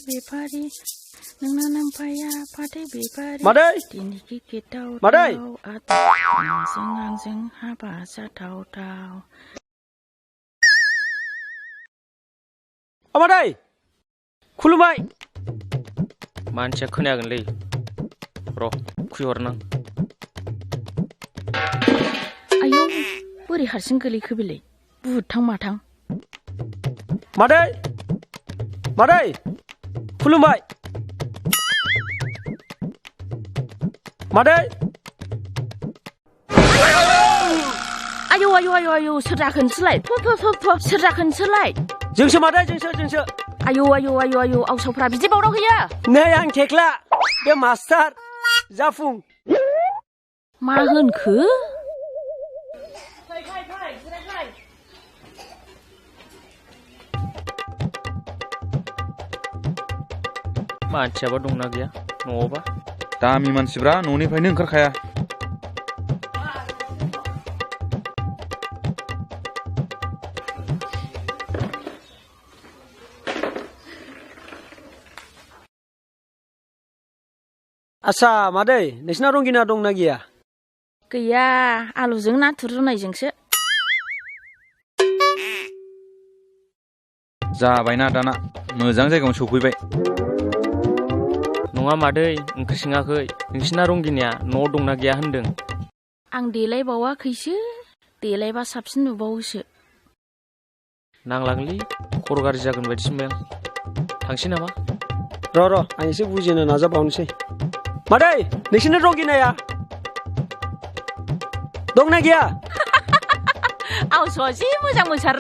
बेफारि नोंना नाम्फाया फाथै बेफारि मादै दिनै गिगिटाव मादै नोंजों आंजों हाबा जाथावथाव मादै खुलुमबाय मानसिया खोनायागोनलै र' खुयहरनां आयौ बोरै हारसिं गोलैखो बेलाय बुहुदथां माथां मादै खुलुमबाय मादै आयौ सोर जाखो नोंसोरलाय सोर जाखो नोंसोरलाय जोंसो मादै जोंसो आयौ आवसावफ्रा बिदि बावदाव होयो नै आं थेख्ला बे मास्टार जाफुं मा होनखो मानसियाबा दंना गैया न'आवबा दामि मानसिफ्रा न'निफ्रायनो ओंखारखाया आच्छा मादै नोंसिना रंगिना दंना गैया गैया आलुजों नाथुर रुनायजोंसो जाबायना दाना मोजां जायगायावनो सफैबाय नङा मादै ओंख्रि सोङाखै नोंसिना रंगिनाया न'आव दंना गैया होनदों आं देलायबावाखैसो देलायबा साबसिन नुबावोसो नांलांलै खर' गाज्रि जागोन बायदिसो मोनबाय आं थांसै नामा र' आं एसे बुजिनो नाजाबावनोसै मादै नोंसिनि रंगिनाया दंना गैया आवस'आ जि मोजां मोसार